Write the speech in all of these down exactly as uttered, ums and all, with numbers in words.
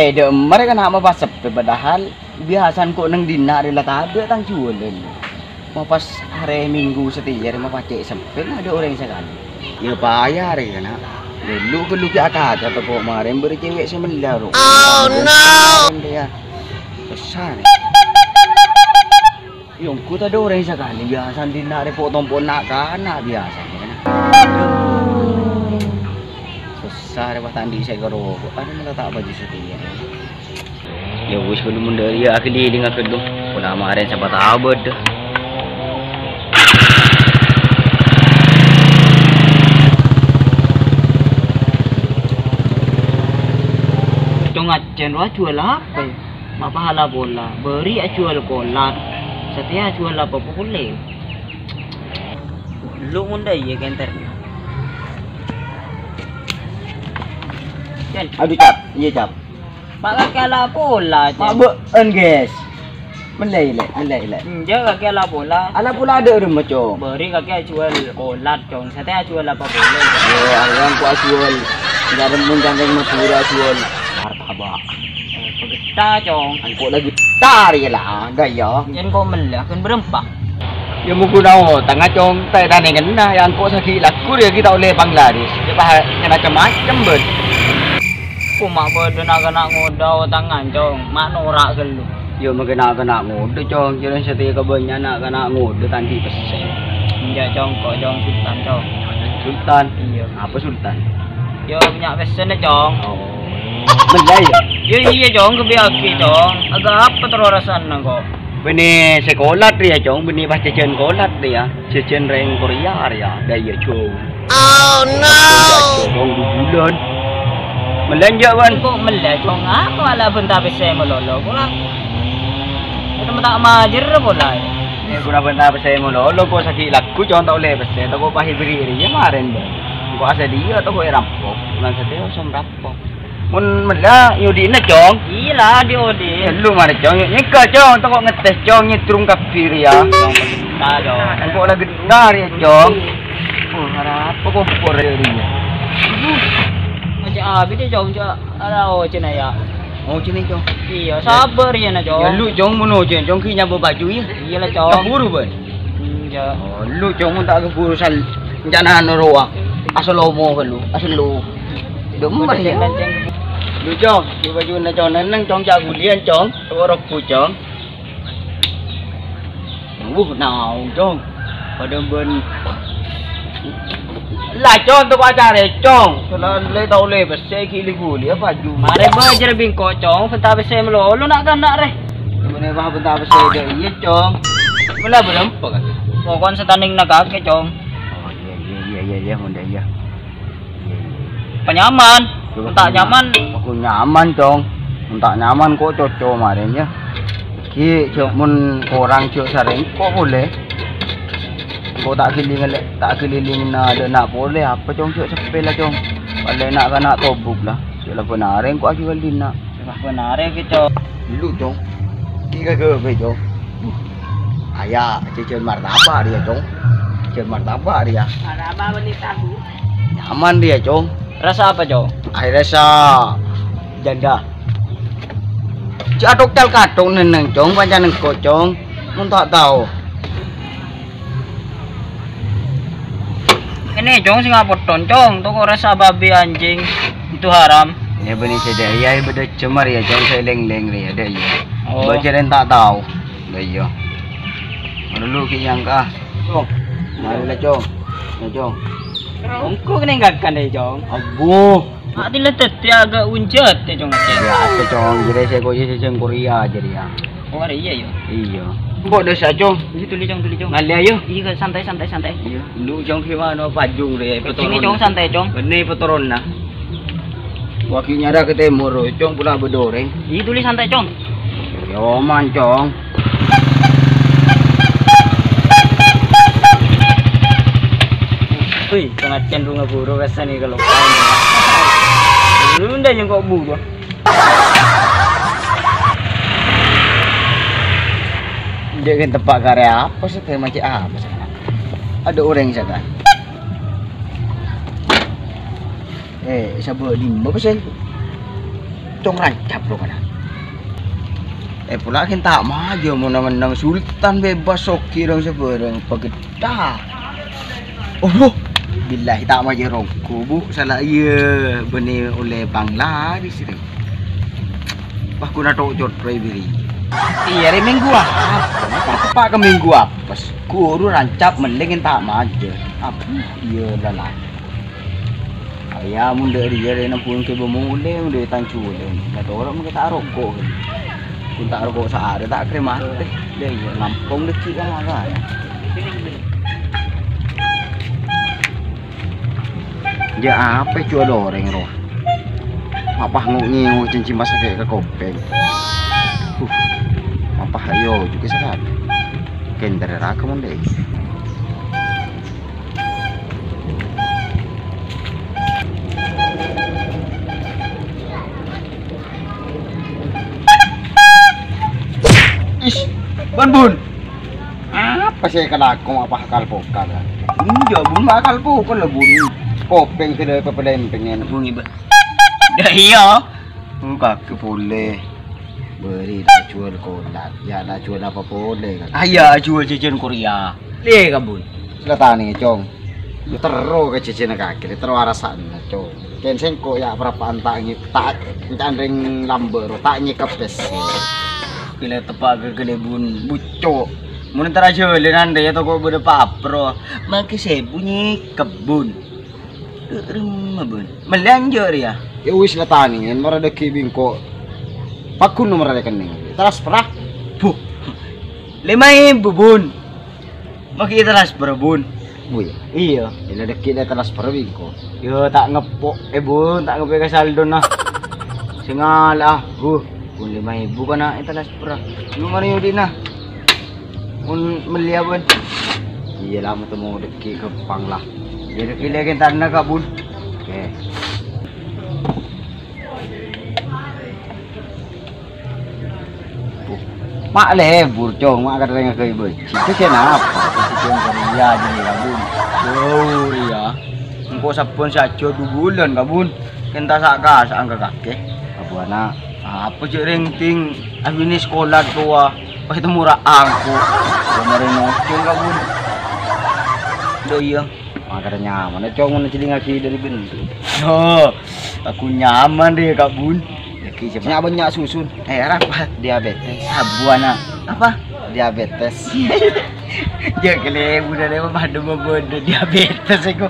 Eh, dâ' emma rè kana' ma' pas seppè, padahal biyasana ko' neng dinna' rè la tadâ' tang juwâlân. Ma' pas arè Minggu satèya rè ma' pas cè' seppè, adâ' orèng sakalè. Yâ paya rè kana'. Ghâllu-ghâllu ghi' akadâ toko marèn bâri' cewek sè mella ro. Oh, no! Besar. Yâ, ongghu tadâ' orèng sakalè, biyasana dinna' rè po'-tompo' na'-kana' biyasana, kan. Sossa rè, pas ta' andi' sè èkaroko', kan, mala ta' bâjâ satèya. Yâ wis, ghâllu mon dâri yâ akalèlèng ghâllu. Pola marèn sapa tao bâdâ. Cong, ajhân rowa juwâl apa, yâ? Ma' pahala pola, bâri' ajuwâl kolat, satèya ajuwâl apa polè. Lu mon dâ' iyâ kènter. Ken. Aduh, Cap. Iyâ, Cap. Ma' kakè ala pola, Cap. Ma' bâ'en, guys. Mellè, Lè', mellè, Lè'. Enjâ', kakè ala pola. Ala pola adâ' remma, Cong. Bâri' kakè ajuwâl kolat, Cong. Satèya ajuwâl apa polè. Yâ, arèya engko' ajuwâl. Enjâ' remma cangkèng Madhurâ ajuwâl. Martabak. Eh, pagetta, Cong. Engko' la getta rèya la, dâ' iyâ. Jân ko' mellè, ghun bârâmpa? Yâ, mon ghun aotangnga, Cong, ta' ètanèngana, yâ engko' saghi' lagghu rèya ghi' ta' ollè panglaris. Yâ, pa-, yâ macem-macem, bân. Ko' ma' bâdâ na'-kana' ngodâ aotangnga, Cong, ma' nora' ghâllu. Yâ, mangkèn na'-kana' ngodâ, Cong, jârèya satèya kabânnya'an na'-kana' ngodâ ta' andi' pèssè. Enjâ', Cong, ko', Cong, Sultan, Cong. Sultan? Iyâ. Apa Sultan? Yâ, bânnya' pèssèna, Cong. Oh. Mellè, yâ? Yâ, iyâ, Cong, ghâbâyyâghi, Cong. Agâ' apa terro rassana, ko'? Bânnè sè kolat rèya, Cong, bânnè pas jhâjhân kolat rèya. Jhâjhân rèng Korea rèya. Dâ' iyâ, Cong. Oh, no! Cong, du bulân. Mellè enjâ', bân? Ko' mellè, Cong, apa la bânta pèssè malolo, ko' la. Itu ta' majâr, pola. Eh, ghun bânta pèssè malolo, ko' saghi' lagghu, Cong, ta' ollè pèssè, tako' pas èbherri' rèya marèn, bân. Engko' asadhiyâ tako' èrampok, bulan satèya osom rampok. Mon mellè, yâ odi'na, Cong. Iyâ la, di odi'. Yâ, lu marè, Cong. Yâ, nyèka, Cong. Tako' ngetes, Cong. Nyèdrung kabbhi rèya. Cong, bentar, Cong. Engko' la gendar, yâ, Cong. Oh, arapa kompor rèya? Oce' abit, yâ, Cong. Cong, ala oce'na, yâ. Oce'na, Cong. Iyâ, sabâr, yâ, na, Cong. Yâ, lu, Cong, mon oce', Cong, ghi' nyabâ baju, yâ. Iyâ la, Cong. Keburu, bân. Enjâ'. Oh, lu, Cong, mon ta' keburu sal-, encana anu rowa. Asal omo kan lu, asal lu. Demen ya. Lu, Cong, di baju na, Cong, neng, Cong, cak bulian, Cong. Toko rokok, Cong. Wuh, naon, Cong? Padâ bân. Lah, Cong, toko acara, Cong. Selalu tau le, pèssè ghi' li-ghuli, apa, Ju? Marè bâjâr bingko, Cong. Bânta pèssè malolo na'-kana' rè. Gimana, Bang? Bânta pèssè dâ' iyâ, Cong. Mula belum, apa, kan? Pokokna sè tanèngna kakè, Cong. Oh, iyâ, iyâ, iyâ, iyâ, iyâ, mon dâ' iyâ. Panyaman. Coba ta' nyaman. Aku nyaman, Cong. Mon ta' nyaman ko' coco marèn, yâ. Ghi', jhâ' mon korang jhâ' sarèng ko' polè. Ko' ta' ghilingin lè-, ta' ghilingin na-, dâ' na' polè. Apa, Cong, jhâ' seppè la, Cong. Palèng na'-kana' tobuk la. Jhâ' la bân arèng ko' ajuwâl dinna'. Wah, bân arèng kè, Cong. Lu, Cong. Ghi' ka ghâbây, Cong. Ayah, jhâjhân martabak rèya, Cong. Jhâjhân martabak rèya. Martabak bânnè tahu. Nyaman rèya, Cong. Rasa apa, Cong? Ay, rasa janda. Jhâ' atok cal-katok neng-neng, Cong, pancana engko', Cong. Mon ta' tao. Kènè', Cong, sè ngapotton, Cong. Toko rasa babi anjing. Itu haram. Yâ, bânnè sè dâ' iyâ, bâdâ jemar yâ, Cong, sè lèng-lèng rèya, dâ' iyâ. Oh. Bâjârèn ta' tao. Lah iyâ. Mara lu ghi' nyangka. Cong. Mara la, Cong. Ya, Cong. Engko' kènè' gagan dâ', Cong. Abbhu. Ati la dâddhi agak unjat yâ, Cong. Ya, ate, Cong. Jârèya sè ko' jâ-, jâ-, jâ-, Korea jârèya. Oh, arè iyâ, yâ? Iyâ. Engko' dâsa, Cong. Iyâ, tolè, Cong, tolè, Cong. Ngalèya, yâ? Iyâ, santai, santai, santai. Iyâ. Lu, Cong, gimana? Pajung rè, sini, Cong, santai, Cong. Bânnè pètoronna. Wagi nyara ka tèmor, Cong, pola bâdâ orèng. Iyâ, tolè santai, Cong. Yo, man, Cong. Wih, sangajân buru-buru rasa nih kalau. Lu ndak yang kok buru. Dek kan tempat karya apa sih? Kayak macam apa sih? Ada orang sana. Eh, sabâ lima persen. Cong rancap lo kana. Eh, pola kèng ta' maja mon nang-ennang sultan bebas soghi rèng sabârâng pagedhâ. Oh, billahi ta' maja rongko, Bu. Sala iyâ bânnè ollè panglaris rè. Wah, guna tocot rè biri. Iyâ, rè minggu apa? Apa, apa ke minggu apes? Ghuru rancap mending ta' maja. Apa? Iyâ, lala. Iyâ, mon dâ' rèya rè nembung kè bâ molè, mon dâ' tang jhuwâl. Nyator mon ta' roko'. Mon ta' roko' saarè ta' krè matè. Dâ' iyâ, ngampong dâgghi' ka mara. Jâ' apa jhuwâl orèng rowa? Apa ngo-, ngèngo janji masa kè ka kopèng? Huh. Apa ayo jhughân sakalè. Kèng dâri raka mon dâ' iyâ. Ish, Bun, Bun. Apa sè kalako apa akal pokal, ya? Enjâ', Bun, akal pokal la, Bun. Kopèng sè la pepelempeng, ya. Bun, iba. Dâ' iyâ. Engko' polè. Bâri' ta' jhuwâl kolat. Ya, ta' jhuwâl apa polè, kan? Ayo, jhuwâl jhâjhân Korea. Lè, Kabun. La tanè, Cong. Terro ka jhâjhânna kakè, terro arasana, Cong. Kèng sèngko' ya, parappa'na ta' nge-, ta' ncanrèng lambâ' ro, ta' nyèkep pèssè. Gila teppa' ka kalèbun, bucco'. Mon entar ajhâlânan, ya, toko bâdâ papro. Mangkè sèbu nyèkep, Bun. Remma, Bun. Mellè enjâ' rèya. Ya wis la tanèyan, mara dâgghi' bi' engko'. Paggun nomer rekening. Transfer, ah. Buh. Lèma èbu, Bun. Mangkè transfer, Bun. Oh, iyâ. Iyâ. Ella dâgghi' la transfer bi' engko'. Yo, ta' ngeppo', eh, Bun, ta' ngeppo' ka saldona. Sè ngala', ah. Buh. Bun, lèma èbu kana' ètransfer. Lu mari odi'na. Mon mellèya, Bun. Iyâ la, matemu dâgghi' ghâmpang la. Iyâ dâgghi' lè kèntarna, Kabun. Oke. Ma' lebur, Cong, ma' kadhâng ngaghâbây bâji'. Itu kenapa? Itu yang kerja jadi, Kabun. Jauh, ya. Engko' sabbhân sajjhâ du bulân, Kabun. Kèng ta' sa'-kasa'an ka kakè. Abu ana'. Apa jhâ' rèng ting abinè sakola towa, pas temora'an ko'. Kemarin nongkrong, Kabun. Dâ' iyâ. Makana nyaman, Cong, mon jhelingngaghi dâri bendher. Yo, aku nyaman deh, Kabun. Lagi coba. Nya bânnya' susun. Eh, arapa? Diabetes. Abu ana'. Apa? Diabetes. Ya, kele, budak lewat pada membuat diabetes, aku.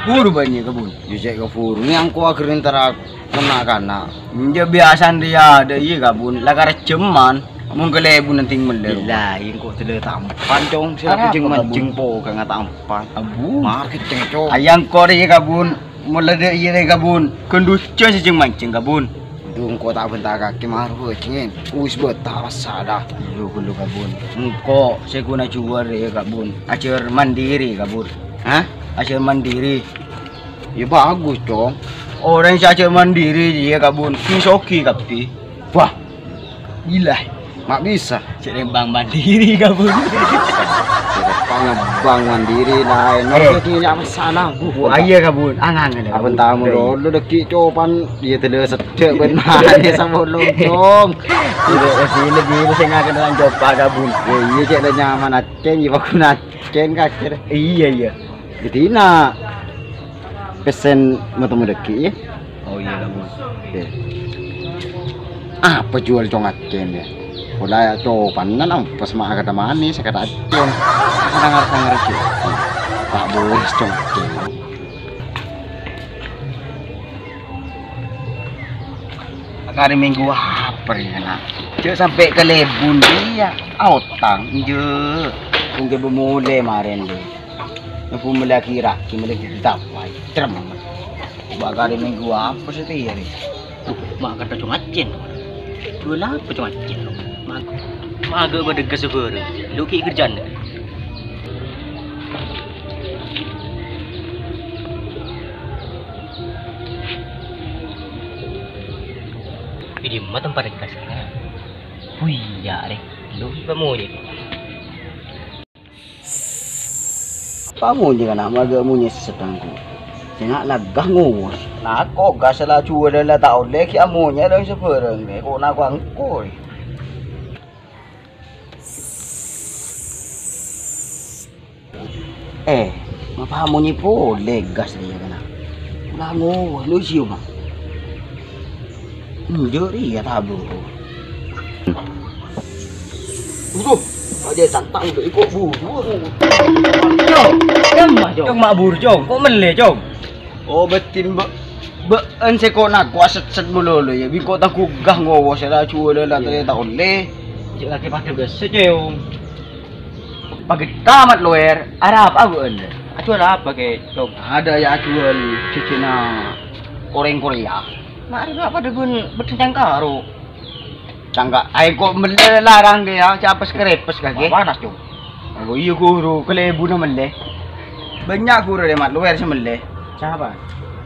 Buru bânnya', Kabun. Yo, cè' ka buru. Ni angko agerin tara kana'-kana'. Enjâ' biasana rèya, dâ' iyâ, Kabun. La karejjhâman. Mon kalèbun nanti mellè. Billahi, engko' tellè tampan, Cong. Sè Arapa, jeng Kabun? Manjeng po ka ngatampan. Abu. Mar kècèng, Cong. Ayang kore, Kabun. Mon la dâ' iyâ rè, Kabun. Ghân dujâ sè jeng manjeng, Kabun. Duh, engko' ta' bânta kakè mar, kècèng. Wis bâta rassa, dah. Iyâ, ghâllu, Kabun. Engko' sè ghun ajhuwâl rè, Kabun. Ajhâr mandiri, Kabun. Hah? Ajhâr mandiri. Ya bagus, Cong. Orèng sè ajhâr mandiri, iyâ, Kabun. Sè soghi kabbhi. Wah. Gila. Ma' bisa. Cè' rèng bank mandiri, Kabun. Bank, bank mandiri laèn. Eh. Maksudnya apa salah, Bu? Oh, iyâ, Kabun. Angan-angan, Kabun. Apa tamu dulu dâgghi' copan, iyâ tellè seddhâ bân manè sabolong, Cong. Iyâ, sini, sini, sing akan lanjut, Pak, Kabun. Ya, iyâ, cè' la nyaman, Acèn, ya, bagus, Acèn, kakè. Iyâ, iyâ. Jadi, nak. Pèssèna matemu dâgghi', ya? Oh, iyâ, Kabun. Oke. Apa jhuwâl, Cong, Acèn, ya? Pola copanna nampas ma' akata manè, sakata Acèn. Ngarang-ngarang jhuwâl. Tak boleh, Cong, Acèn. Kare minggu apa rè, Nak? Jhâ' sampè' kalèbun, iyâ. Aotang, enjâ'. Engko' bâ molè marèn, deh. Nyobu mellèaghi ragi, mellè ditapai. Trem. Bâ' kare minggu apa satèya, rè? Uh, ma' kadhâ Cong Acèn. Dua lapa Cong Acèn, lo? Mag-, maga bâdâ gas bârâ. Lo ki' kerjaan. Ini mah tempat gas. Wih, ya, rè. Lo, kamu, rè. Apa monyè kana' maga monyè sesetangku. Sènga' laggah ngowos. Nako gas la juwâlân la ta' ollè, ghi' amonyè dâ' sabârâng, kok nako angkoy. Eh, ngapa monyè polè gas rèya kana? Ulango, lu sio, Bang. Enjâ' rèya tabu. Waduh, aja tantang udah ikut buru. Cong, cong, cong, mak buru, cong. Kok mele, cong? Oh, betin, Mbak. Bâ'en sè kona kuaset-set malolo, ya. Bingko tagugah ngowo sè la juwâlân la ta' ollè. Cek lagi pada biasa, cong. Pagi tamat loer, arapa bâ'en? Ajuwâl apa, Kè, cong? Ada ya ajuwâl jhâjhâna orèng Korea. Mari, Pak, pada bun bedheng karo. Cangka, ae kok melle larang ke ya, capes kerepes kake. Panas, Cong. Oh iya, guru, kalebuna melle. Banyak guru dâ' mat luar sè melle. Siapa?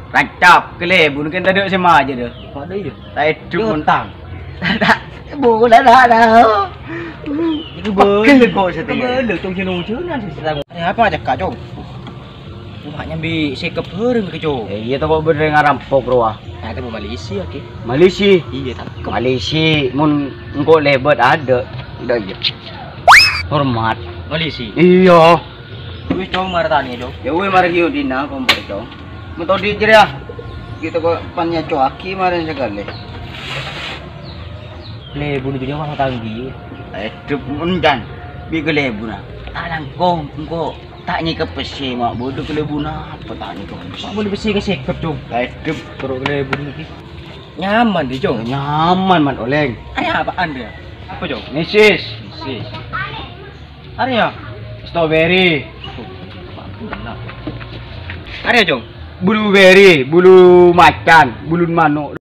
Rancap, kalebun kan tadâ' sè maja dâ. Padha iya. Taedhum. Utang. Bola dah dah. Itu pegel kok setengah. Pegel, Cong, sing ujunan sih. Ada apa aja, Kak, Cong? Wah, nyambi sèkep bhâreng, Kè, Cong. Eh, iya, toko bhâreng ngarampok, rowa. Nah, itu Malaysia, Kè. Malaysia? Iya, ta'. Malaysia, mon engko' lèbât adâ'. Adâ', iya. Hormat. Malaysia? Iya. Wis, Cong, mara tanya, Cong. Ya wis, mara ghi' dina, kompor, Cong. Metodi jârèya. Kita kok pan nyaco'aghi maren sakalè. Lèbun itu nyawa tanggi. Eh, dep, mon, Cong. Bi' kalebuna. Ta' langkong, engko'. Ta' nyèkep pèssè, ma' bâdâ kalebuna apa ta' nyèkep pèssè? Ma' bâdâ pèssè ka sèkep, Cong. Edep. Terro kalebun iki. Nyaman, dhi, Cong? Nyaman, man, olèng. Arèya apaan, dhi? Apa, Cong? Misis. Misis. Arèya? Strawberry. Arèya, Cong? Blueberry, bulu macan, bulun manok.